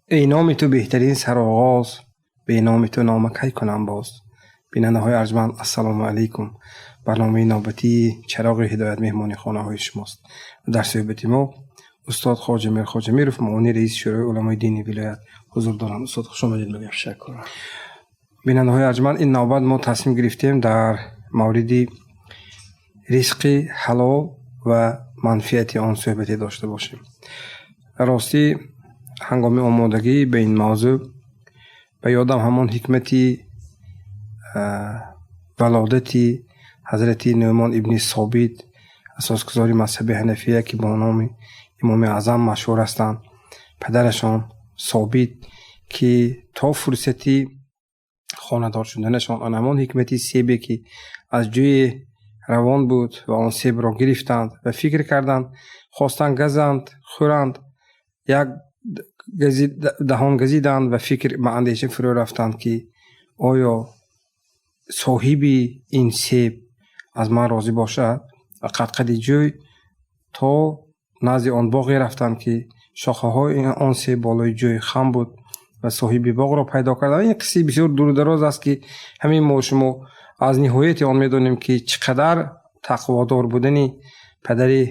Эй номи ту беҳтарин сароғоз, бе номи ту нома кай кунам боз. Бинандаҳои арҷманд, ассалому алайкум. Барномаи навбатии Чароғи ҳидоят меҳмони хонаҳои шумост. Дар суҳбати мо устод Хоҷамир Хоҷамиров, муовини раиси Шӯрои уламои дини вилоят ҳузур доранд. Устод, хуш омадед мегӯям. Ташаккур. Бинандаҳои арҷманд, ин навбат мо тасмим гирифтем дар мавриди ризқи ҳалол ва манфиати он суҳбате дошта бошем. Ростӣ, ҳангоми омодагӣ ба ин мавзӯъ ба ёдам ҳамон ҳикмати валодати ҳазрати Нӯъмон ибни Собит, асосгузори мазҳаби ҳанафия, ки бо номи Имоми Аъзам машҳур ҳастанд, падарашон Собит, ки то фурсати хонадор шуданашон ан ҳамон ҳикмати себе, ки аз ҷӯе равон буд ва он себро гирифтанд ва фикр карданд, хостанд газанд, хӯранд, як даҳон газиданд ва фикр ба андеша фурӯ рафтанд, ки оё соҳиби ин себ аз ман розӣ бошад, ва қадқади ҷӯй то назди он боғе рафтанд, ки шохаҳои он себ болои ҷӯй хам буд ва соҳиби боғро пайдо карданд. Ин қиссаи бисёр дурудароз аст, ки ҳамин мо шумо аз ниҳояти он медонем, ки чӣ қадар тақводор будани падари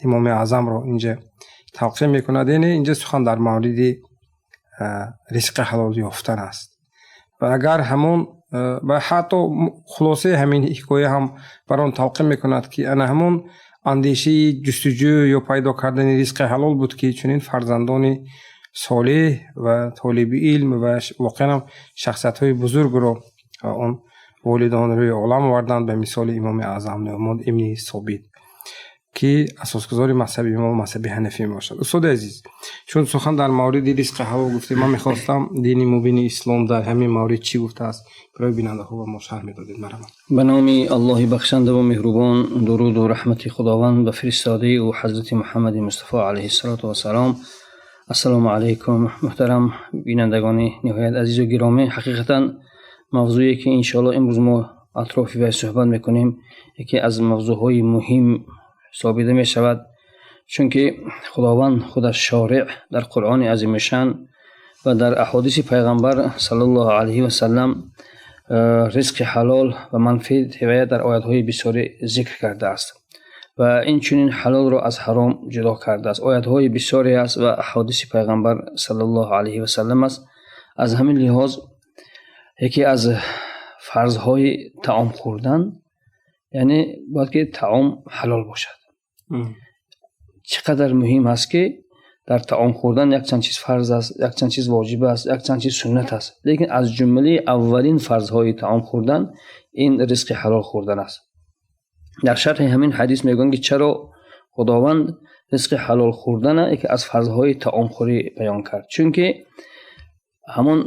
Имоми Аъзамро инҷа талқин мекунад. Яъне инҷа сухан дар мавриди ризқи ҳалол ёфтан аст. Ва агар ҳамон ва ҳатто хулосаи ҳамин ҳикоя ҳам бар он талқин мекунад, ки ана ҳамон андешаи ҷустуҷӯ ё пайдо кардани ризқи ҳалол буд, ки чунин фарзандони солеҳ ва толиби илм ва воқеан ҳам шахсиятҳои бузургро он волидон рӯи олам оварданд, ба мисоли Имоми Аъзам Нӯъмон ибни Собит, ки асосгузори мазҳаби мо, мазҳаби ҳанафӣ мебошад. Устоди азиз, чун сухан дар мавриди ризқи ҳалол гуфтем, ман мехостам дини мубини ислом дар ҳамин маврид чӣ гуфтааст, барои бинандаҳо ба мо шарҳ медодед. Марҳамат. Ба номи Аллоҳи бахшандаву меҳрубон, дуруду раҳмати Худованд ба фиристодаи ӯ ҳазрати Муҳаммади Мустафо алайҳиссалоту вассалом. Ассалому алайкум, муҳтарам бинандагони ниҳоят азизу гиромӣ. Ҳақиқатан, мавзӯе ки иншоалло имрӯз мо атрофи вай суҳбат мекунем, яке аз мавзӯъҳои муҳим ҳисобида мешавад, чунки Худованд худаш шореъ дар Қуръони азимушшан ва дар аҳодиси Пайғамбар саллаллоҳу алайҳи васаллам ризқи ҳалол ва манфиати вай дар оятҳои бисёре зикр кардааст ва инчунин ҳалолро аз ҳаром ҷудо кардааст. Оятҳои бисёре аст ва аҳодиси Пайғамбар саллаллоҳу алайҳи васаллам аст. Аз ҳамин лиҳоз, яке аз фарзҳои таом хӯрдан, яъне бояд ки таом ҳалол бошад. Чӣ қадар муҳим аст, ки дар таом хӯрдан якчанд чиз фарз аст, якчанд чиз воҷиб аст, якчанд чиз суннат аст, лекин аз ҷумлаи аввалин фарзҳои таом хӯрдан ин ризқи ҳалол хӯрдан аст. Дар шарҳи ҳамин ҳадис мегӯянд, ки чаро Худованд ризқи ҳалол хӯрдана яке аз фарзҳои таомхӯрӣ баён кард? Чунки ҳамон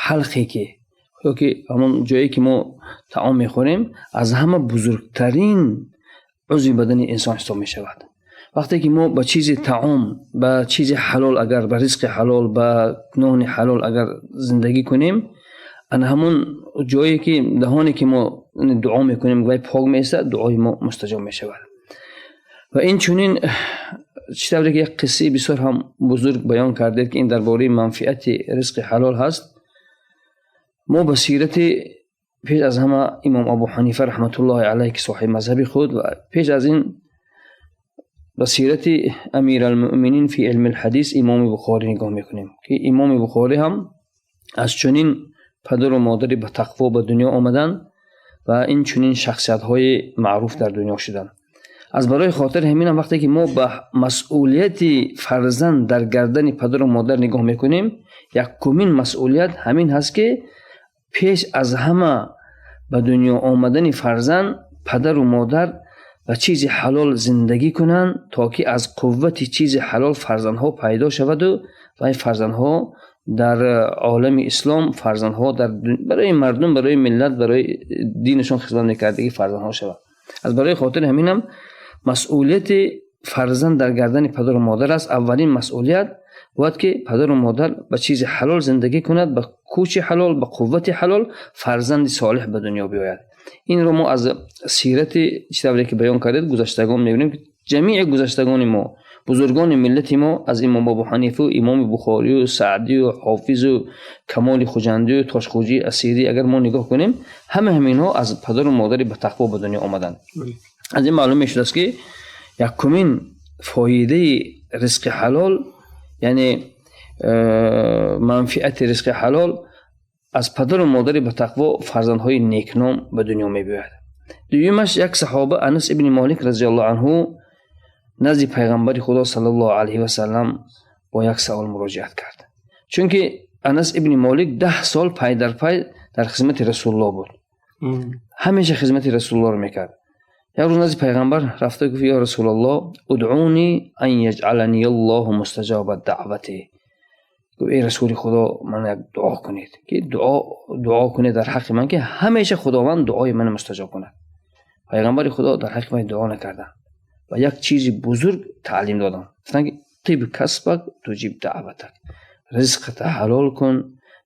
ҳалқе ки ёки ҳамон ҷое ки мо таом мехӯрем, аз ҳама бузургтарин узви бадани инсон ҳисоб мешавад. Вақте ки мо ба чизи таом, ба чизи ҳалол, агар ба ризқи ҳалол, ба нони ҳалол агар зиндагӣ кунем, ана ҳамон ҷое ки даҳоне ки мо дуо мекунем, вай пок меистад, дуои мо мустаҷоб мешавад. Ва инчунин, чӣ тавре ки як қиссаи бисёр ҳам бузург баён кардед, ки ин дар бораи манфиати ризқи ҳалол ҳаст, мо ба сирати пеш аз ҳама Имом Абу Ҳанифа раҳматуллоҳи алайҳ, ки соҳиби мазҳаби худ, ва пеш аз ин ба сирати Амиралмуъминин фи илми лҳадис Имоми Бухорӣ нигоҳ мекунем, ки Имоми Бухорӣ ҳам аз чунин падару модари ба тақво ба дунё омаданд ва ин чунин шахсиятҳои маъруф дар дунё шуданд. Аз барои хотири ҳаминам, вақте ки мо ба масъулияти фарзанд дар гардани падару модар нигоҳ мекунем, якумин масъулият ҳамин ҳаст, ки пеш аз ҳама ба дунё омадани фарзанд падару модар ба чизи ҳалол зиндагӣ кунанд, то ки аз қуввати чизи ҳалол фарзандҳо пайдо шаваду вай фарзандҳо дар олами ислом, фарзандҳо дар барои мардум, барои миллат, барои динашон хизмат мекардагӣ фарзандҳо шавад. Аз барои хотири ҳаминам, масъулияти фарзанд дар гардани падару модар аст. Аввалин масъулият бояд ки падару модар ба чизи ҳалол зиндагӣ кунад, ба кӯчи ҳалол, ба қуввати ҳалол фарзанди солеҳ ба дунё биёяд. Инро мо аз сирати, чӣ тавре ки баён кардед, гузаштагон мебинем, ки ҷамеи гузаштагони мо Бузургони миллати мо аз имом Абу Ҳанифа, имоми Бухорӣ, Саъдӣ, Ҳофизу Камоли Хуҷандӣ, Тошхӯҷӣ Асирӣ агар мо нигоҳ кунем, ҳама ҳаминҳо аз падару модари ба тақво ба дунё омаданд. Аз ин маълум мешудааст, ки якумин фоидаи ризқи ҳалол, яъне манфиати ризқи ҳалол аз падару модари ба тақво фарзандҳои некном ба дунё мебиёяд. Дуюмаш, як саҳоба Анас ибни Молик разияллоҳу анҳу назди пайғамбари Худо саллаллоҳу алайҳи васаллам бо як савол муроҷиат кард. Чунки Анас ибни Молик 10 сол пай дар пай дар хизмати Расулуллоҳ буд. Ҳамеша хизмати Расулуллоҳро мекард. Як рӯз назди пайғамбар рафта гуфт: ё Расулаллоҳ, удъуни ан яҷъаланияллоҳу мустаҷоба даъвати. Гуфт: эй Расули Худо, ман як дуо кунед, ки дуо кунед дар ҳаққи ман, ки ҳамеша Худованд дуои ман мустаҷоб кунад. Пайғамбари Худо дар ҳаққи ман дуо накарданд ва як чизи бузург таълим доданд. Гуфтанд ки тиб касбак туҷиб даъватак, ризқата ҳалол кун,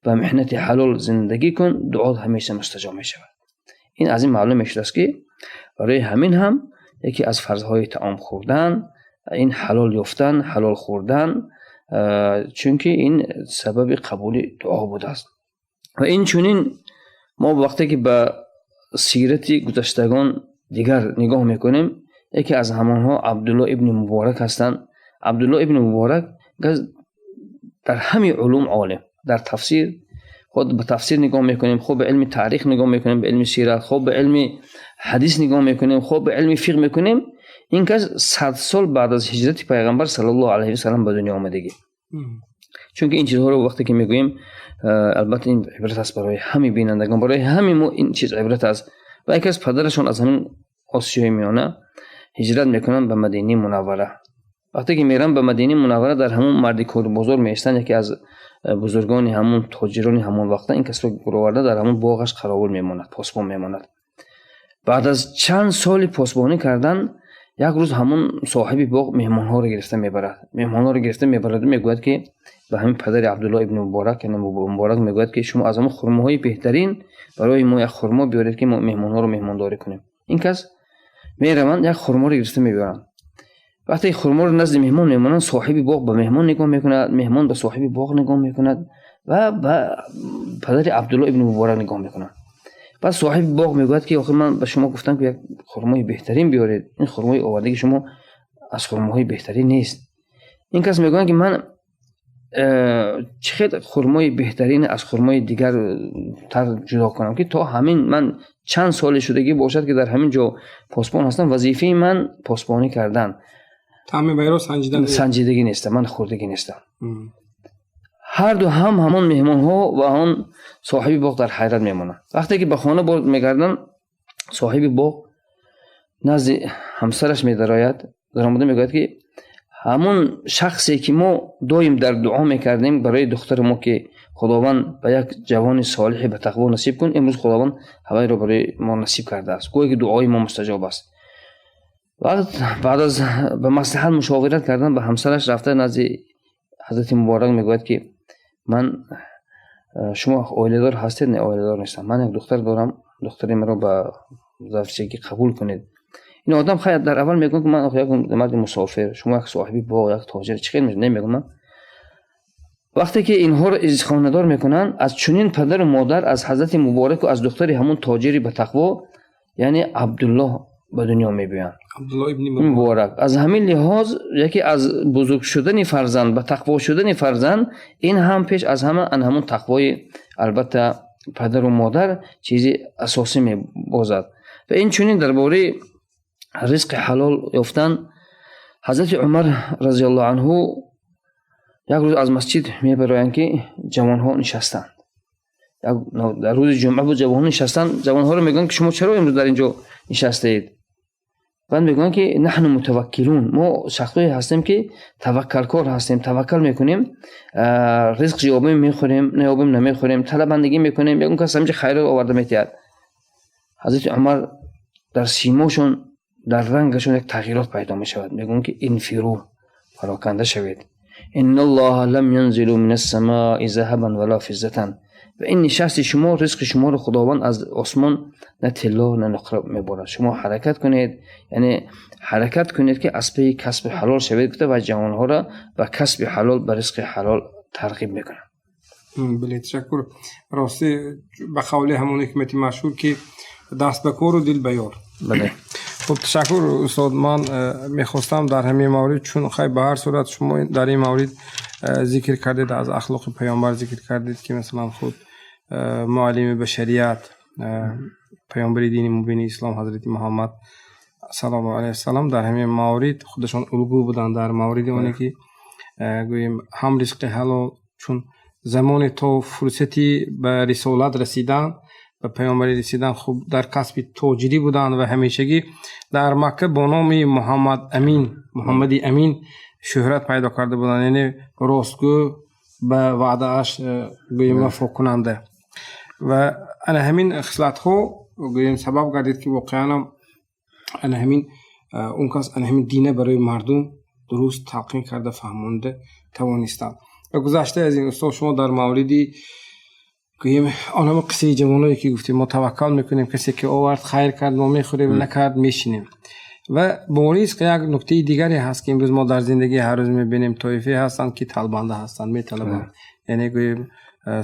ба меҳнати ҳалол зиндагӣ кун, дуот ҳамеша мустаҷоб мешавад. Ин аз ин маълум мешудааст, ки барои ҳамин ҳам яке аз фарзҳои таом хӯрдан ин ҳалол ёфтан, ҳалол хӯрдан, чунки ин сабаби қабули дуо будааст. Ва инчунин мо вақте ки ба сирати гузаштагон дигар нигоҳ мекунем, яке аз ҳамонҳо Абдулло ибни Муборак ҳастанд. Абдулло ибни Муборак дар ҳамаи улум олим, дар тафсир, худ ба тафсир нигоҳ мекунем, хуб ба илми таърих нигоҳ мекунем, ба илми сират, хуб ба илми ҳадис нигоҳ мекунем, хуб ба илми фиқҳ мекунем. Ин кас 100 сол баъд аз ҳиҷрати пайғамбар саллаллоҳу алайҳи васаллам ба дунё омадагӣ. Чунки ин чизҳоро вақте ки мегӯем, албатта ин ибрат аст барои ҳамаи бинандагон, барои ҳамаи мо ин чиз ибрат аст. Ва яке аз падарашон аз ҳамин Осиёи Миёна ҳиҷрат мекунанд ба Мадинаи Мунаввара. Вақте ки мераванд ба Мадинаи Мунаввара, дар ҳамон марди кори бозор меистанд. Яке аз бузургони ҳамон тоҷирони ҳамон вақта ин касро гуроварда дар ҳамон боғаш қаровул мемонад, посбон мемонад. Баъд аз чанд соли посбонӣ кардан як рӯз ҳамон соҳиби боғ меҳмонҳоро гирифта мебарад. Меҳмонҳоро гирифта мебараду мегӯяд, ки ба ҳамин падари Абдулло ибни Муборак, яъне Муборак, мегӯяд, ки шумо аз ҳамон хурмоҳои беҳтарин барои мо як хурмо биёред, ки мо меҳмонҳоро меҳмондорӣ кунем. Ин кас мераванд, як хурморо гирифта мебиёранд. Вақте хурморо назди меҳмон мемонанд, соҳиби боғ ба меҳмон нигоҳ мекунад, меҳмон ба соҳиби боғ нигоҳ мекунад ва ба падари Абдулло ибни Муборак нигоҳ мекунад. Баъд соҳиби боғ мегӯяд, ки охир ман ба шумо гуфтам, ки як хурмои беҳтарин биёред, ин хурмои овардагии шумо аз хурмоҳои беҳтарин нест. Ин кас мегӯяд, ки ман чӣ хел хурмои беҳтарин аз хурмои дигар тар ҷудо кунам, ки то ҳамин ман чанд соли шудагӣ бошад, ки дар ҳамин ҷо посбон ҳастам, вазифаи ман посбонӣ кардан, таъми байро санҷидан, санҷидагӣ нестам, ман хӯрдагӣ нестам. Ҳарду ҳам ҳамон меҳмонҳо ва он соҳиби боғ дар ҳайрат мемонанд. Вақте ки ба хона боз мегарданд, соҳиби боғ назди ҳамсараш медарояд. Даромада мегӯяд, ки ҳамон шахсе ки мо доим дар дуо мекардем барои духтари мо, ки Худованд ба як ҷавони солиҳе ба тақво насиб кун, имрӯз Худованд ҳавайро барои мо насиб кардааст, гӯё ки дуои мо мустаҷоб аст. Баъд аз ба маслиҳат мушовират кардан ба ҳамсараш рафта назди ҳазрати Муборак мегӯяд, ки ман, шумо оиладор ҳастед? Не, оиладор нестам, ман як духтар дорам, духтари маро ба завҷагӣ қабул кунед. Ин одам хайр дар аввал мегӯяд, ки ман як марди мусофир, шумо як соҳиби боғ, як тоҷир, чӣ хел не? Мегӯям. Вақте ки инҳоро хонадор мекунанд, аз чунин падару модар, аз ҳазрати Мубораку аз духтари ҳамон тоҷири ба тақво, яъне Абдуллоҳ ба дунё мебиёянд, Муборак. Аз ҳамин лиҳоз яке аз бузург шудани фарзанд, ба тақво шудани фарзанд, ин ҳам пеш аз ҳама ан ҳамон тақвои албатта падару модар чизи асосӣ мебозад. Ва инчунин дар бораи ризқи ҳалол ёфтан ҳазрати Умар разияллоҳу анҳу як рӯз аз масҷид мебароянд, ки ҷавонҳо нишастанд. Дар рӯзи ҷумъа буд, ҷавонҳо нишастанд. Ҷавонҳоро мегӯянд, ки шумо чаро имрӯз дар ин ҷо нишастаед? Баъд мегӯянд, ки наҳну мутаваккилун, мо шахсое ҳастем, ки таваккалкор ҳастем, таваккал мекунем, ризқ ёбем мехӯрем, наёбем намехӯрем, талабандагӣ мекунем, ягон кас ҳаминҷа хайрот оварда метиҳад. Ҳазрати Умар дар симошон, дар рангашон як тағйирот пайдо мешавад. Мегӯянд, ки инфиру, пароканда шавед, инналлоҳа лам янзилу минас самои заҳабан вала физзатан. Ва ин нишасти шумо, ризқи шуморо Худованд аз осмон на тилло, на нуқра меборад. Шумо ҳаракат кунед, яъне ҳаракат кунед, ки аз паи касби ҳалол шавед, гуфта ва ҷавонҳоро ба касби ҳалол, ба ризқи ҳалол тарғиб мекунад. Бале, ташаккур. Рости, ба қавли ҳамон ҳикмати машҳур, ки даст ба кору дил ба ёр. Бале. Хуб, ташаккур, устод. Ман мехостам дар ҳамин маврид, чун хай, ба ҳар сурат шумо дар ин маврид зикр кардед, аз ахлоқи паёмбар зикр кардед, ки масалан худ муаллими башарият, паёмбари дини мубини ислом, ҳазрати Муҳаммад саллаллоҳу алайҳи васалам, дар ҳамин маврид худашон улгӯ буданд, дар мавриди оне ки гӯем ҳам ризқи ҳалол, чун замоне то фурсати ба рисолат расидан, ба паёмбарӣ расидан, хуб дар касби тоҷирӣ буданд ва ҳамешагӣ дар Макка бо номи Муҳаммад Амин, Муҳаммади Амин шӯҳрат пайдо карда буданд, яъне ростгӯ, ба ваъдааш гӯем вафокунанда. Ва ана ҳамин хислатҳо гӯем сабаб гардид, ки воқеанам ана ҳамин он кас ана ҳамин дина барои мардум дуруст талқин карда, фаҳмонда тавонистанд. Ва гузашта аз ин, устод, шумо дар мавриди гӯем он ҳама қиссаи ҷавоное, ки гуфтем, мо таваккал мекунем, касе ки овард, хайр кард, мо мехӯрем, накард, мешинем. Ва бо ризқ як нуктаи дигаре ҳаст, ки имрӯз мо дар зиндагии ҳаррӯз мебинем: тоифае ҳастанд, ки талбанда ҳастанд, металабанд, яъне гӯем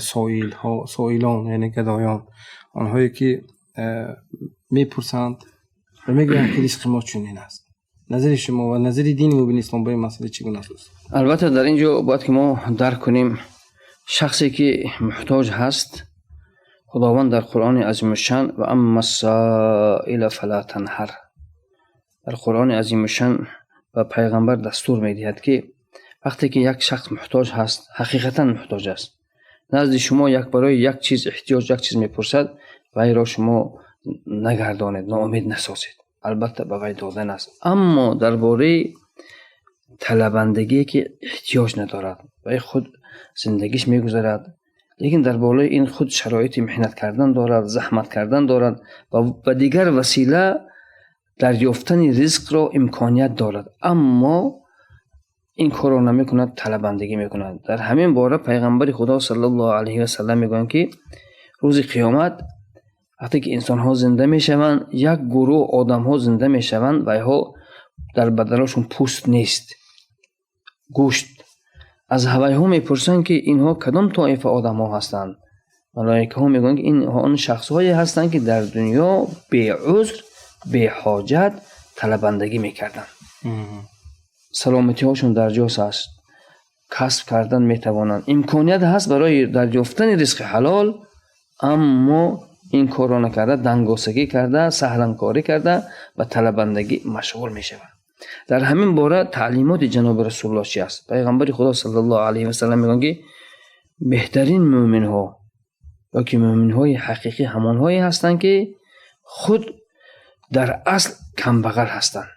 соилҳо, соилон, яъне гадоён, онҳое ки мепурсанд ва мегӯянд, ки ризқи мо чунин аст. Назари шумо ва назари дини мубини ислом ба ин масъала чӣ гуна аст? Албатта, дар ин ҷо бояд ки мо дарк кунем, шахсе ки муҳтоҷ ҳаст, Худованд дар Қуръони Азимушшан «Ва амма-ссоила фала танҳар», дар Қуръони Азимушшан ба пайғамбар дастур медиҳад, ки вақте ки як шахс муҳтоҷ ҳаст, ҳақиқатан муҳтоҷ аст, назди шумо як барои як чиз эҳтиёҷ, як чиз мепурсад, вайро шумо нагардонед, ноумед насозед, албатта ба вай додан аст. Аммо дар бораи талабандагие, ки эҳтиёҷ надорад, вай худ зиндагиш мегузарад, лекин дар болои ин худ шароити меҳнат кардан дорад, заҳмат кардан дорад ва ба дигар васила дарёфтани ризқро имконият дорад, аммо ин корро намекунад, талабандагӣ мекунад. Дар ҳамин бора пайғамбари Худо саллаллоҳу алайҳи васалам мегӯянд, ки рӯзи қиёмат, вақте ки инсонҳо зинда мешаванд, як гурӯҳ одамҳо зинда мешаванд, вайҳо дар баданашон пӯст нест, гӯшт. Аз вайҳо мепурсанд, ки инҳо кадом тоифа одамҳо ҳастанд? Малоикаҳо мегӯянд, ки инҳо он шахсҳое ҳастанд, ки дар дунё беузр, беҳоҷат талабандагӣ мекарданд. Саломатиҳошон дар ҷос аст, касб кардан метавонанд, имконият ҳаст барои дарёфтани ризқи ҳалол, аммо ин корро накарда, дангосагӣ карда, саҳланкорӣ карда, ба талабандагӣ машғул мешаванд. Дар ҳамин бора таълимоти ҷаноби Расулуллоҳ чи аст? Пайғамбари Худо саллаллоҳу алайҳи васалам мегӯянд, ки беҳтарин мӯъминҳо ёки мӯъминҳои ҳақиқӣ ҳамонҳое ҳастанд, ки худ дар асл камбағал ҳастанд,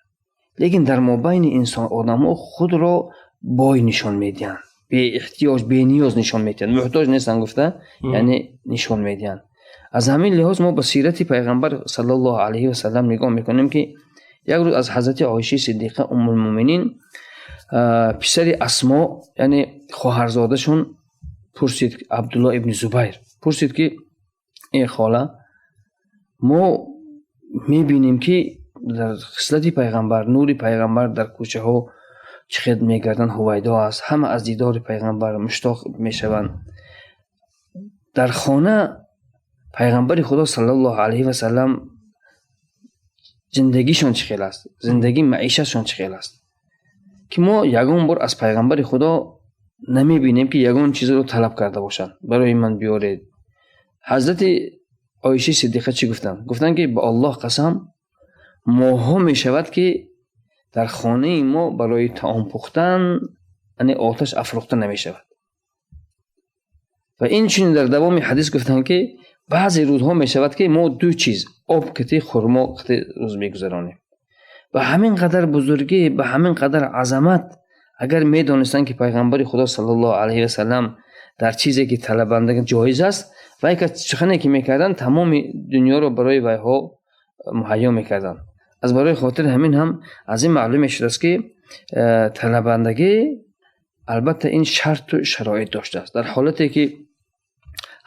лекин дар мобайни инсон одамҳо худро бой нишон медиҳанд, беэҳтиёҷ, бениёз нишон медиҳанд, муҳтоҷ нестанд гуфта, яъне нишон медиҳанд. Аз ҳамин лиҳоз мо ба сирати пайғамбар саллаллоҳу алайҳи васалам нигоҳ мекунем, ки як рӯз аз ҳазрати Оишаи Сиддиқа, Уммулмӯъминин, писари Асмо, яъне хоҳарзодашон пурсид, Абдулло ибни Зубайр пурсид, ки э хола, мо мебинем, ки дар хислати пайғамбар, нури пайғамбар дар кӯчаҳо чӣ хел мегарданд, ҳувайдо аст, ҳама аз дидори пайғамбар муштоқ мешаванд. Дар хона пайғамбари Худо саллаллоҳу алайҳи васалам зиндагишон чӣ хел аст, зиндагӣ, маишатшон чӣ хел аст, ки мо ягон бор аз пайғамбари Худо намебинем, ки ягон чизро талаб карда бошанд, барои ман биёред. Ҳазрати Оишаи Сиддиқа чӣ гуфтанд? Гуфтанд, ки ба Аллоҳ қасам, моҳҳо мешавад, ки дар хонаи мо барои таом пухтан, яъне оташ афрӯхта намешавад. Ва инчунин дар давоми ҳадис гуфтанд, ки баъзе рӯзҳо мешавад, ки мо ду чиз, об кати хурмо кати рӯз мегузаронем. Ба ҳамин қадар бузургӣ, ба ҳамин қадар азамат, агар медонистанд, ки пайғамбари Худо саллаллоҳу алайҳи васалам дар чизе, ки талабандагӣ ҷоиз аст, вай сухане ки мекарданд, тамоми дунёро барои вайҳо муҳайё мекарданд. Аз барои хотири ҳамин ҳам аз ин маълум мешудааст, ки талабандагӣ албатта ин шарту шароит доштааст. Дар ҳолате ки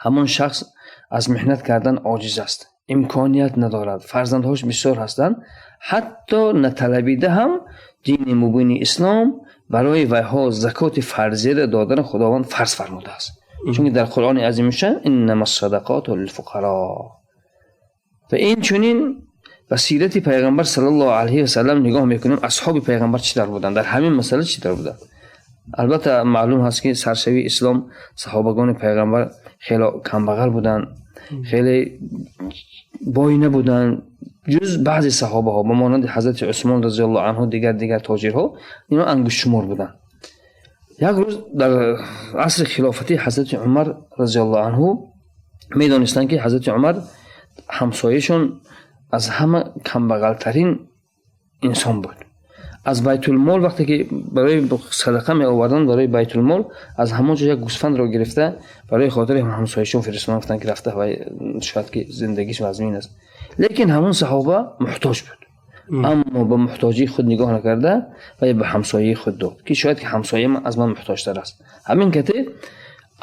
Ҳамон шахс аз меҳнат кардан оҷиз аст, имконият надорад, фарзандҳош бисёр ҳастанд, ҳатто наталабида ҳам дини мубини ислом барои вайҳо закоти фарзиро додан Худованд фарз фармудааст. Чунки дар Қуръони азимушшаън иннамас-садақоту лилфуқаро. Ва инчунин ба сирати пайғамбар саллаллоҳу алайҳи васаллам нигоҳ мекунем, асҳоби пайғамбар чӣ тавр буданд, дар ҳамин масъала чӣ тавр буданд. Албатта маълум ҳаст, ки саршавии ислом саҳобагони пайғамбар хеле камбағал буданд, хеле бой набуданд, ҷуз баъзе саҳобаҳо ба монанди ҳазрати Усмон разияллоҳу анҳу, дигар тоҷирҳо, инҳо ангуштшумор буданд. Як рӯз дар асри хилофати ҳазрати Умар разияллоҳу анҳу медонистанд, ки ҳазрати Умар ҳамсояшон аз ҳама камбағалтарин инсон буд. Аз байтулмол вақте ки барои садақа меоварданд барои байтулмол, аз ҳамон ҷо як гӯсфандро гирифта барои хотири ҳамсояшон фиристоданд, гуфтанд, ки рафта вай шояд ки зиндагиш вазмин аст. Лекин ҳамон саҳоба муҳтоҷ буд, аммо ба муҳтоҷии худ нигоҳ накарда вай ба ҳамсояи худ дод, ки шояд ки ҳамсояам аз ман муҳтоҷтар аст. Ҳамин кате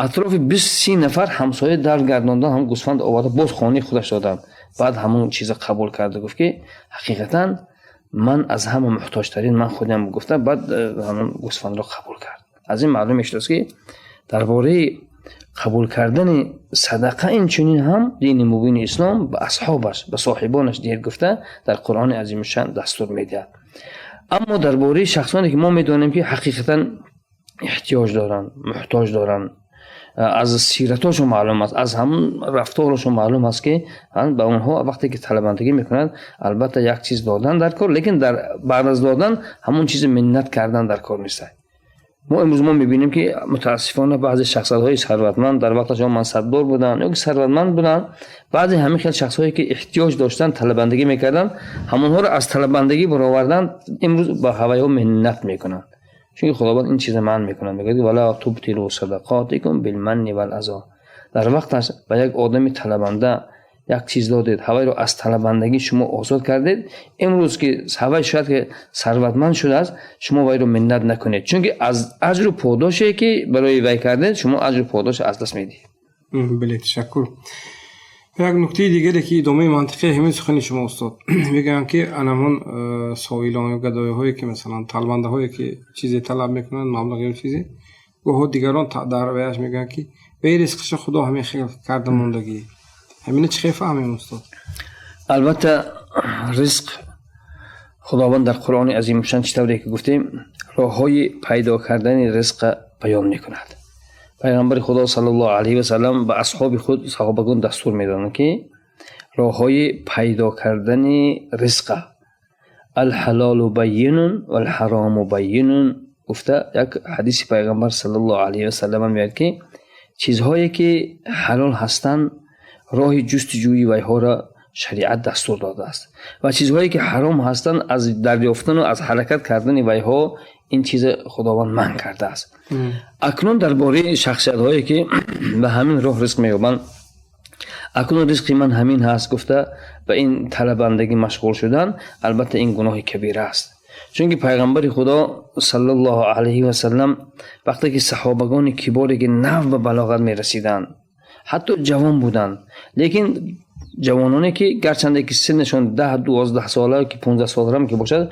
атрофи 20-30 нафар ҳамсоя дар гардондан, ҳамон гӯсфанд оварда боз хонаи худаш доданд. Баъд ҳамон чиза қабул карда гуфт, ки ҳақиқатан ман аз ҳама муҳтоҷтарин ман худам гуфта, баъд ҳамон гӯсфандро қабул кард. Аз ин маълум мешудааст, ки дар бораи қабул кардани садақа инчунин ҳам дини мубини ислом ба асҳобаш, ба соҳибонаш дер гуфта дар Қуръони азимушшаън дастур медиҳад. Аммо дар бораи шахсоне, ки мо медонем, ки ҳақиқатан эҳтиёҷ доранд, муҳтоҷ доранд, аз сиратошон маълум аст, аз ҳамон рафторашон маълум аст, ки ба онҳо вақте ки талабандагӣ мекунанд, албатта як чиз додан дар кор, лекин дар баъд аз додан ҳамон чизи миннат кардан дар кор нест. Мо имрӯз мо мебинем, ки мутаассифона баъзе шахсиятҳои сарватманд дар вақташон мансабдор буданд ё ки сарватманд буданд, баъзе ҳамин хел шахсҳое, ки эҳтиёҷ доштанд, талабандагӣ мекарданд, ҳамонҳоро аз талабандагӣ бароварданд, имрӯз ба ҳавайҳо миннат мекунанд. Чунки Худованд ин чиза манъ мекунад, мегӯяд: вала тубтилу садақотикум билманни вал азо. Дар вақташ ба як одами талабанда як чиз додед, ҳавайро аз талабандагӣ шумо озод кардед, имрӯз ки ҳавай шояд ки сарватманд шудааст, шумо вайро миннат накунед, чунки аз аҷру подоше, ки барои вай кардед, шумо аҷру подош аз даст медиҳед. Бале, ташаккур. Як нуктаи дигаре, ки идомаи мантиқии ҳамин сухани шумо, устод, мегӯянд, ки анамон соилон ё гадоиҳое, ки масалан талабандаҳое, ки чизе талаб мекунанд, маблағ ё чизе, гоҳо дигарон дар ваяш мегӯянд, ки вай ризқиша Худо ҳамин хел карда мондагӣ. Ҳамина чӣ хел фаҳмем, устод? Албатта, ризқ Худованд дар Қуръони азимушшаън, чӣ тавре ки гуфтем, роҳҳои пайдо кардани ризқа баён мекунад. Пайғамбари Худо саллаллоҳу алайҳи васаллам ба асҳоби худ, саҳобагон дастур медоданд, ки роҳҳои пайдо кардани ризқа алҳалолу байинун валҳаромун байинун гуфта, як ҳадиси пайғамбар саллаллоҳу алайҳи васаллам меояд, ки чизҳое ки ҳалол ҳастанд, роҳи ҷустуҷӯи вайҳоро шариат дастур додааст, ва чизҳое ки ҳаром ҳастанд, аз дарёфтану аз ҳаракат кардани вайҳо ин чиза Худованд манъ кардааст. Акнун дар бораи шахсиятҳое, ки ба ҳамин роҳ ризқ меёбанд, акнун ризқи ман ҳамин ҳаст гуфта ба ин талабандагӣ машғул шудан, албатта ин гуноҳи кабира аст. Чунки пайғамбари Худо саллаллоҳу алайҳи васаллам вақте ки саҳобагони киборе, ки нав ба балоғат мерасиданд, ҳатто ҷавон буданд, лекин ҷавононе, ки гарчанде ки синнашон 10-12 сола ки 15 соларам ки бошад,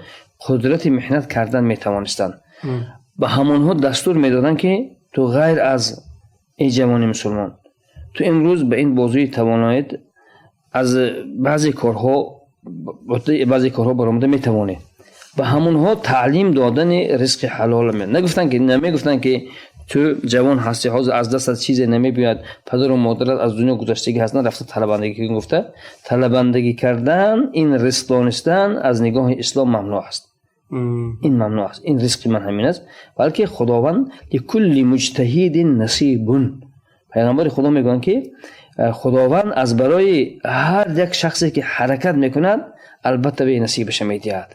қудрати меҳнат кардан метавонистанд, ба ҳамонҳо дастур медоданд, ки ту ғайр аз эй ҷавони мусулмон, ту имрӯз ба ин бозуи тавоноит аз баъзе корҳо баромада метавонӣ. Ба ҳамонҳо таълим додани ризқи ҳалол нагуфтанд, ки намегуфтанд, ки ту ҷавон ҳастӣ, ҳозир аз дастат чизе намебиёяд, падару модарат аз дунё гузаштагӣ ҳастанд, рафта талабандагӣ кун гуфта. Талабандагӣ кардан ин ризқ донистан аз нигоҳи ислом мамнӯъ аст. Ин мамнӯъ аст. Ин ризқи ман ҳамин аст, балки Худованд ликулли муҷтаҳидин насибун, пайғамбари Худо мегӯянд, ки Худованд аз барои ҳар як шахсе, ки ҳаракат мекунад, албатта бе насибаша медиҳад.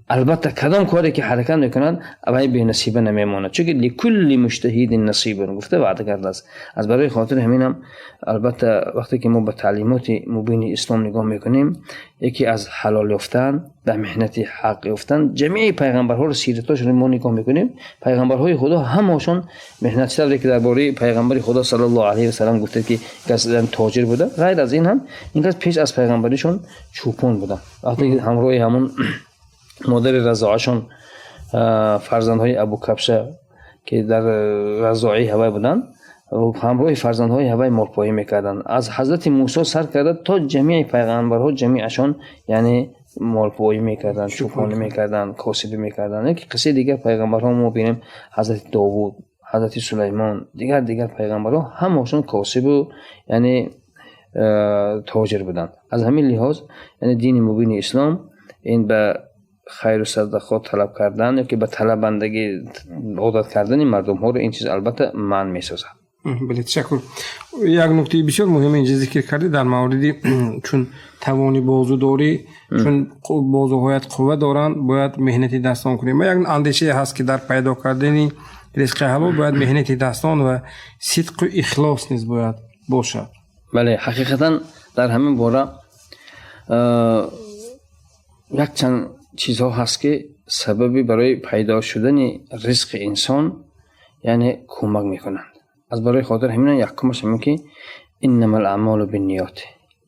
Албатта, кадом коре ки ҳаракат мекунад, вай бенасиба намемонад, чунки ликулли муҷтаҳидин насибун гуфта ваъда кардааст. Аз барои хотири ҳаминам, албатта, вақте ки мо ба таълимоти мубини ислом нигоҳ мекунем, яке аз ҳалол ёфтан, ба меҳнати ҳақ ёфтан, ҷамеи пайғамбарҳоро, сиратҳошонро мо нигоҳ мекунем, пайғамбарҳои Худо ҳамаашон меҳнат. Тавре ки дар бораи пайғамбари Худо саллаллоҳу алайҳи васаллам гуфта, ки кас тоҷир буда, ғайр аз ин ҳам ин кас пеш аз пайғамбаришон чӯпон буданд. Вақте ки ҳамроҳи ҳамон модари разоашон, фарзандҳои Абу Кабша, ки дар разоии ҳавай буданд, ҳамроҳи фарзандҳои ҳавай молпоӣ мекарданд. Аз ҳазрати Мусо сар карда то ҷамеи пайғамбарҳо, ҷамеашон, яъне, молпоӣ мекарданд, чӯпонӣ мекарданд, косибӣ мекарданд. Яке қиссаи дигар пайғамбарҳо мо бинем: ҳазрати Довуд, ҳазрати Сулаймон, дигар дигар пайғамбарҳо ҳамаашон косибу, яъне, тоҷир буданд. Аз ҳамин лиҳоз, яъне, дини мубини ислом ин ба хайру садақот талаб кардан ё ки ба талабандагӣ одат кардани мардумҳоро ин чиз албатта манъ месозад. Бале, ташаккур. Як нуктаи бисёр муҳиме инҷа зикр кардӣ дар мавриди чун тавони бозу дорӣ, чун бозуҳоят қувва доранд, бояд меҳнати дастон кунӣ. Ма як андешае ҳаст, ки дар пайдо кардани ризқи ҳалол бояд меҳнати дастон ва сидқу ихлос низ бояд бошад. Бале, ҳақиқатан дар ҳамин бора якчанд чизҳо ҳаст, ки сабаби барои пайдо шудани ризқи инсон, яъне, кӯмак мекунанд. Аз барои хотир ҳамин, якумаш ҳамин ки иннамал аъмолу бинниёт.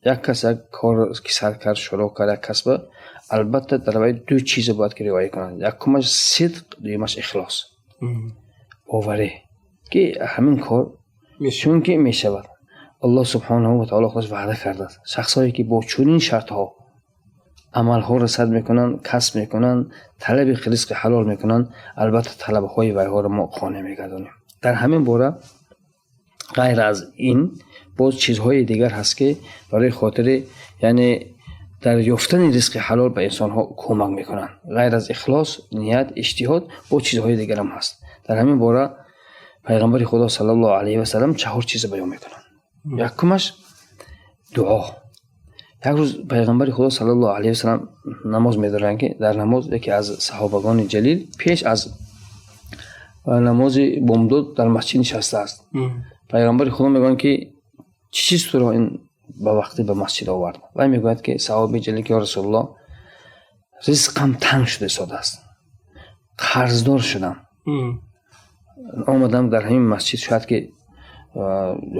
Як кас як кор ки сар кард, шурӯъ кард, як касба, албатта дар вай ду чизо бояд ки риоя кунад: якумаш сидқ, дуюмаш ихлос, боварӣ, ки ҳамин кор чунки мешавад. Аллоҳ субҳонаҳу ва таоло худаш ваъда кардааст: шахсҳое ки бо чунин шартҳо амалҳоро сар мекунанд, касб мекунанд, талаби ризқи ҳалол мекунанд, албатта талабҳои вайҳоро мо қонеъ мегардонем. Дар ҳамин бора ғайр аз ин боз чизҳои дигар ҳаст, ки барои хотири, яъне, дар ёфтани ризқи ҳалол ба инсонҳо кӯмак мекунанд. Ғайр аз ихлос, ният, иҷтиҳод, боз чизҳои дигарам ҳаст. Дар ҳамин бора пайғамбари Худо саллаллоҳу алайҳи васаллам чаҳор чиза баён мекунанд. Якумаш дуо. Як рӯз пайғамбари Худо саллаллоҳу алайҳи васаллам намоз медоранд, ки дар намоз яке аз саҳобагони ҷалил пеш аз намози бомдод дар масҷид нишастааст. Пайғамбари Худо мегӯянд, ки чӣ чиз туро ин ба вақте ба масҷид овард? Вай мегӯяд, ки саҳобаи ҷалил, ки ё Расулуллоҳ, ризқам танг шуда истодааст, қарздор шудам, омадам дар ҳамин масҷид, шояд ки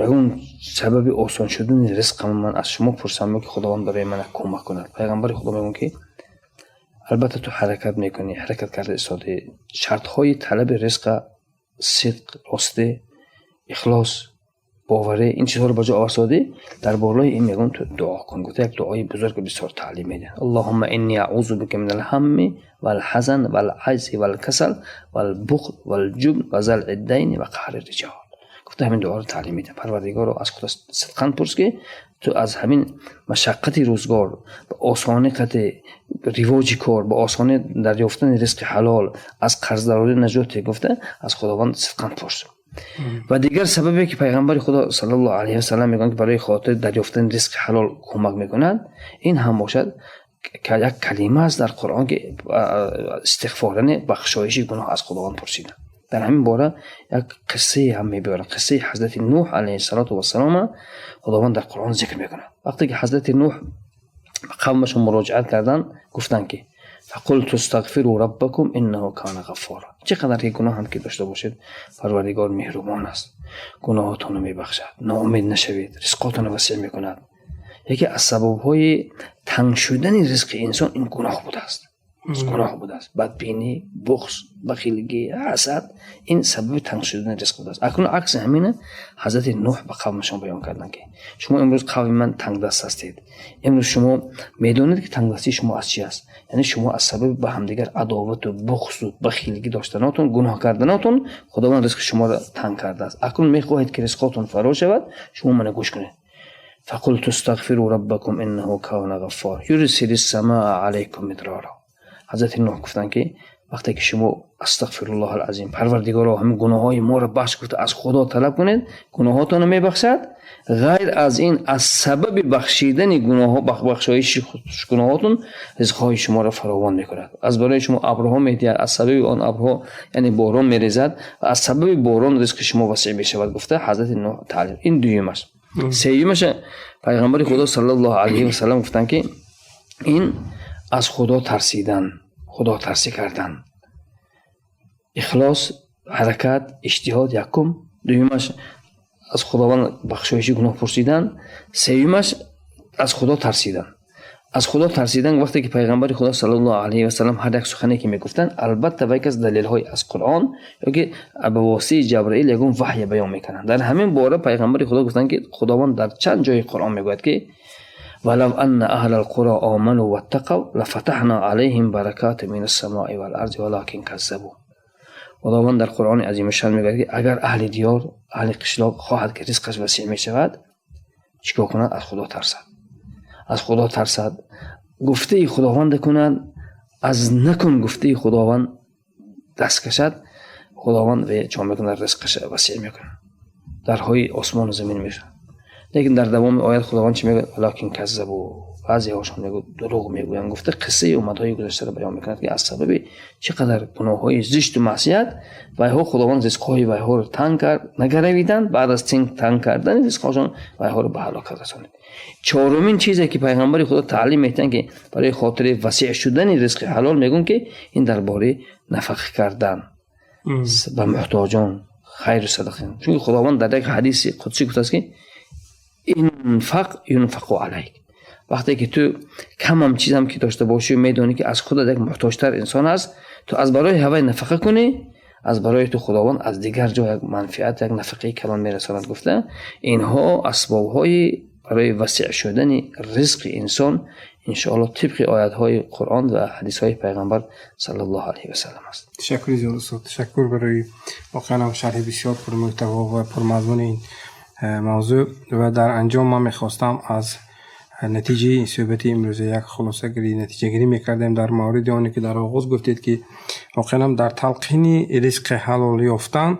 ягон сабаби осон шудани ризқам ман аз шумо пурсам, ки Худованд барои ман кӯмак кунад. Пайғамбари Худо мегӯяд, ки албатта ту ҳаракат мекунӣ, ҳаракат карда истодаӣ, шартҳои талаби ризқа, сидқ, ростӣ, ихлос, боварӣ, ин чизҳоро ба ҷо оварсодӣ, дар болои ин мегӯям ту дуо кун. Гуфта, як дуои бузург бисёр таълим медиҳад: аллоҳумма инни аъузу бика мин алҳамми валҳазан валаҷзи валкасал валбухл валҷубн ва залъи дайни ва қаҳри риҷол. Гуфта, ҳамин дуоро таълим медиҳад: Парвардигоро, аз худо сидқан пурс, ки ту аз ҳамин машаққати рӯзгор ба осонӣ қати ривоҷи кор, ба осонӣ дарёфтани ризқи ҳалол, аз қарздорӣ наҷот, гуфта, аз Худованд сидқан пурс. Ва дигар сабабе ки пайғамбари Худо саллаллоҳу алайҳи васаллам мегӯянд, ки барои хотири дарёфтани ризқи ҳалол кӯмак мекунад, ин ҳам бошад як калима аст дар Қуръон, ки истиғфор, яъне бахшоиши гуноҳ аз Худованд пурсидан. Дар ҳамин бора як қиссае ҳам мебиёрад. Қиссаи ҳазрати Нӯҳ алайҳиссалоту вассалома Худованд дар Қуръон зикр мекунад. Вақте ки ҳазрати Нӯҳ ба қавмашон муроҷиат карданд, гуфтанд, ки фақулту астағфиру раббакум иннаҳу кана ғаффора. Чӣ қадар ки гуноҳам ки дошта бошед, Парвардигор меҳрубон аст, гуноҳотонро мебахшад, ноумед нашавед, ризқотонро васеъ мекунад. Яке аз сабабҳои танг шудани ризқи инсон ин гуноҳ будааст, гуноҳ будааст. Бадбинӣ, бухз, бахилгӣ, ҳасад — ин сабаби танг шудани ризқ будааст. Акнун акси ҳамина ҳазрати Нӯҳ ба қавмашон баён карданд, ки шумо имрӯз, қавми ман, тангдаст ҳастед. Имрӯз шумо медонед, ки тангдастии шумо аз чи аст? Яъне шумо аз сабаби ба ҳамдигар адовату бухзу бахилгӣ доштанотон, гуноҳ карданотон Худованд ризқи шуморо танг кардааст. Акнун мехоҳед, ки ризқотон фаро шавад, шумо мана гӯш кунед: фақулту астағфиру раббакум иннаҳу кана ғаффора юрсили ссамаа алайкум мидрора. Ҳазрати Нӯҳ гуфтанд, ки Вақте ки шумо астағфируллоҳил азим, Парвардигоро, ҳамин гуноҳҳои моро бахш гуфта аз Худо талаб кунед, гуноҳотонро мебахшад. Ғайр аз ин, аз сабаби бахшидани гуноҳҳо, бахшоиши гуноҳотон, ризқҳои шуморо фаровон мекунад. Аз барои шумо абрҳо медиҳад, аз сабаби он абрҳо, яъне борон мерезад ва аз сабаби борон ризқи шумо васеъ мешавад, гуфта Ҳазрати Нӯҳ таълим. Ин дуюм аст. Сеюмаш, Пайғамбари Худо саллаллоҳу алайҳи васаллам гуфтанд, ки ин аз Худо тарсидан, Худо тарсӣ кардан, ихлос, ҳаракат, иҷтиҳод якум, дуюмаш аз Худованд бахшоиши гуноҳ пурсидан, сеюмаш аз Худо тарсидан. Аз Худо тарсидан, вақте ки Пайғамбари Худо саллаллоҳу алайҳи васаллам ҳар як сухане ки мегуфтанд, албатта вай кас далелҳои аз Қуръон ёки ба воситаи Ҷабраил ягон ваҳй баён мекунанд. Дар ҳамин бора Пайғамбари Худо гуфтанд, ки Худованд дар чанд ҷои Қуръон мегӯяд, ки валав анна аҳлал қуро оману ваттақав лафатаҳна алайҳим баракатин минас самои вал арзи валакин каззабу. Худованд дар Қуръони азимушшаън мегӯяд, ки агар аҳли диёр, аҳли қишлоқ хоҳад, ки ризқаш васеъ мешавад, чӣ кор кунад? Аз Худо тарсад, аз Худо тарсад, гуфтаи Худованд кунад, аз накун гуфтаи Худованд даст кашад, Худованд чо мекунад? Ризқаш васеъ мекунад, дарҳои осмону замин мешавад. Лекин дар давоми оят Худованд чӣ мегӯяд? Валакин каззабу, баъзеҳошон мегӯяд, дурӯғ мегӯянд, гуфта қиссаи умматҳои гузаштаро баён мекунад, ки аз сабаби чӣ қадар гуноҳҳои зишту маъсият вайҳо Худованд ризқҳои вайҳоро танг кард, нагаравиданд, баъд аз танг кардани ризқҳошон вайҳоро ба ҳалокат расонид. Чорумин чизе ки Пайғамбари Худо таълим медиҳанд, ки барои хотири васеъ шудани ризқи ҳалол, мегӯянд, ки ин дар бораи нафақа кардан ба муҳтоҷон, хайру садақа. Чунки Худованд дар як ҳадиси қудсӣ гуфтааст, ки инфақ юнфақу алайк. Вақте ки ту камам чизам ки дошта бошӣ, медонӣ, ки аз худат як муҳтоҷтар инсон аст, ту аз барои ҳавай нафақа кунӣ, аз барои ту Худованд аз дигар ҷо як манфиат, як нафақаи калон мерасонад, гуфта. Инҳо асбобҳои барои васеъ шудани ризқи инсон, иншоалло, тибқи оятҳои Қуръон ва ҳадисҳои Пайғамбар саллаллоҳу алайҳи васаллам аст. Ташаккури зиёд, устод, ташаккур барои воқеан ҳам шарҳи бисёр пурмуҳтаво ва пурмазмуни ин мавзӯъ. Ва дар анҷом ман мехостам аз натиҷаи ин суҳбати имрӯза як хулосагирӣ, натиҷагирӣ мекардем дар мавриди оне, ки дар оғоз гуфтед, ки воқеан ҳам дар талқини ризқи ҳалол ёфтан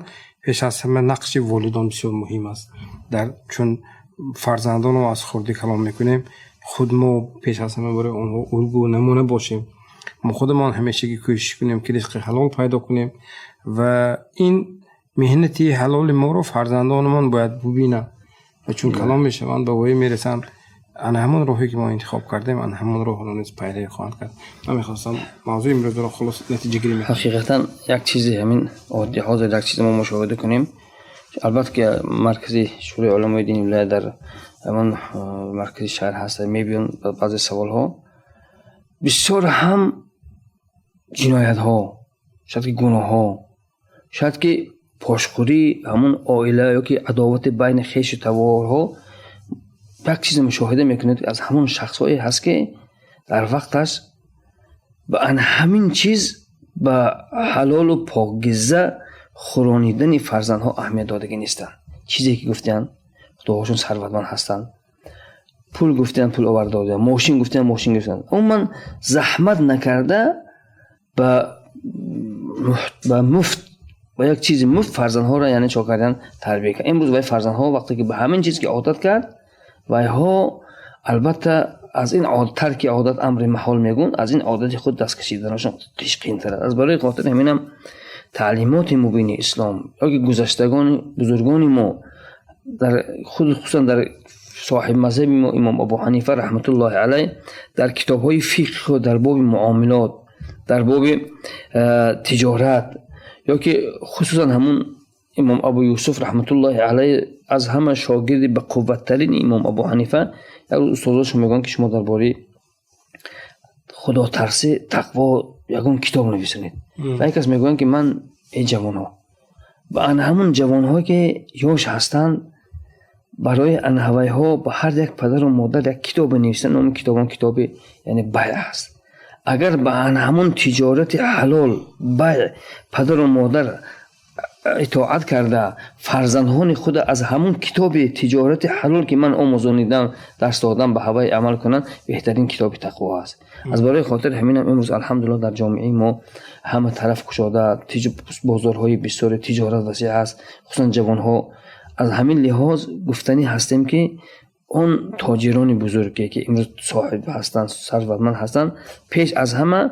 пеш аз ҳама нақши волидон бисёр муҳим аст. Дар чун фарзандонро аз хурдӣ калон мекунем, худ мо пеш аз ҳама барои онҳо улгӯ, намуна бошем. Мо худамон ҳамешагӣ кӯшиш кунем, ки ризқи ҳалол пайдо кунем ва ин меҳнати ҳалоли моро фарзандонамон бояд бубинанд ва чун калон мешаванд, ба воя мерасанд, ана ҳамон роҳе, ки мо интихоб кардем, ана ҳамон роҳро низ пайравӣ хоҳанд кард. Ман мехостам мавзӯи имрӯзро хулос натиҷагирӣ мекардам. Ҳақиқатан, як чизи ҳамин оддӣ ҳозир як чиз мо мушоҳида кунем. Албатта, ки маркази Шӯрои уламои дини вилоят дар ҳамон маркази шаҳр ҳаст, мебиён баъзе саволҳо, бисёр ҳам ҷиноятҳо, шояд ки гуноҳҳо, шояд ки пошхӯрии ҳамон оила ё ки адовати байни хешу таворҳо, як чизе мушоҳида мекунед, ки аз ҳамон шахсҳое ҳаст, ки дар вақташ ба ана ҳамин чиз, ба ҳалолу покиза хӯронидани фарзандҳо аҳамият додагӣ нестанд. Чизе ки гуфтиянд, худоҳошон сарватманд ҳастанд, пул гуфтиянд, пул оварда додиянд, мошин гуфтиянд, мошин гирифтанд. Умуман заҳмат накарда, ба муфт, ба як чизи муфт фарзандҳоро, яъне чо кардан, тарбия кард. Имрӯз вай фарзандҳо вақте ки ба ҳамин чиз ки одат кард, вайҳо албатта аз ин тарки одат амри маҳол мегӯянд, аз ин одати худ даст кашиданашон қиинтар аст. Аз барои хотири ҳаминам таълимоти мубини ислом ё ки гузаштагони бузургони мо, дар худ, хусусан дар соҳиби мазҳаби мо имом Абу Ҳанифа раҳматуллоҳи алайҳ, дар китобҳои фиқҳи худ, дар боби муомилот, дар боби тиҷорат, ё ки хусусан ҳамун имом Абу Юсуф раҳматуллоҳи алайҳ, аз ҳама шогирди ба қувваттарини имом Абу Ҳанифа, як рӯз устозошон мегӯянд, ки шумо дар бораи худотарсӣ, тақво ягон китоб нависонед. Ва як кас мегӯянд, ки ман, эй ҷавонҳо, ба ана ҳамун ҷавонҳое, ки ёш ҳастанд, барои анаҳавайҳо ба ҳар як падару модар як китобе нависанд, номи китобон китоби, яъне, байъ аст. Агар ба ана ҳамун тиҷорати ҳалол, байъ, падару модар Итоат карда, фарзандҳони худа аз ҳамун китоби тиҷорати ҳалол, ки ман омӯзонидам, дарс додам, ба ҳавай амал кунанд, беҳтарин китоби тақво аст. Аз барои хотири ҳаминам имрӯз, алҳамдулиллоҳ, дар ҷомеаи мо ҳама тараф кушода, бозорҳои бисёри тиҷорат васеъ аст, хусусан ҷавонҳо. Аз ҳамин лиҳоз гуфтанӣ ҳастем, ки он тоҷирони бузурге, ки имрӯз соҳиб ҳастанд, сарватманд ҳастанд, пеш аз ҳама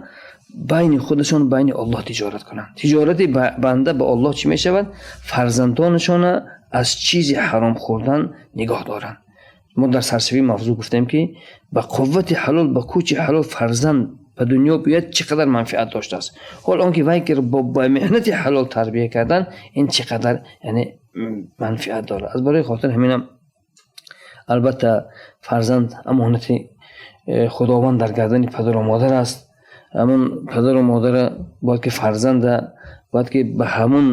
байни худашон, байни Аллоҳ тиҷорат кунанд. Тиҷорати банда ба Аллоҳ чӣ мешавад? Фарзандонашона аз чизи ҳаром хӯрдан нигоҳ доранд. Мо дар сарсавии мавзӯъ гуфтем, ки ба қуввати ҳалол, ба кӯчи ҳалол фарзанд ба дунё биёяд, чӣ қадар манфиат доштааст. Ҳол он ки вай ки бо меҳнати ҳалол тарбия кардан, ин чӣ қадар, яъне, манфиат дорад. Аз барои хотир ҳаминам, албатта, фарзанд амонати Худованд дар гардани падару модар аст. Ҳамун падару модара бояд ки фарзанда бояд ки ба ҳамун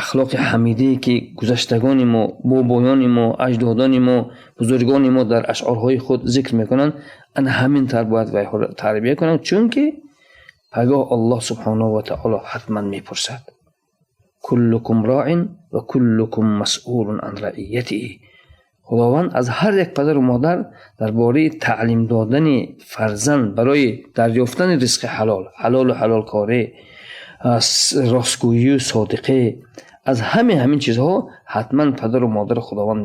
ахлоқи ҳамидае, ки гузаштагони мо, бобоёни мо, аҷдодони мо, бузургони мо дар ашъорҳои худ зикр мекунанд, ана ҳамин тавр бояд вайҳоро тарбия кунанд, чунки пагоҳ Аллоҳ субҳонаҳу ва таоло ҳатман мепурсад: كلكم راع وكلكم مسئول عن رعيته. Худованд аз ҳар як падару модар дар бораи таълим додани фарзанд барои дарёфтани ризқи ҳалол, ҳалолу ҳалолкорӣ, ростгӯию содиқӣ, аз ҳамаи ҳамин чизҳо ҳатман падару модари Худованд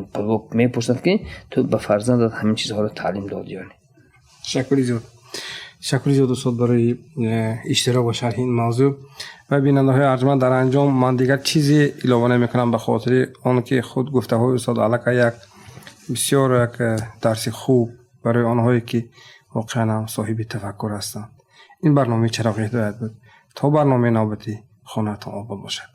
мепурсад, ки ту ба фарзандат ҳамин чизҳоро таълим додӣ ё не. Ташаккури зиёд, ташаккури зиёд, устод, барои иштирок ва шарҳи ин мавзӯъ. Ва бинандаҳои арҷманд, дар анҷом ман дигар чизе илова намекунам, ба хотири он ки худ гуфтаҳои устод аллакай як бисёр як дарси хуб барои онҳое, ки воқеан ҳам соҳиби тафаккур ҳастанд. Ин барномаи «Чароғи ҳидоят» буд. То барномаи навбатӣ хонатон обод бошад.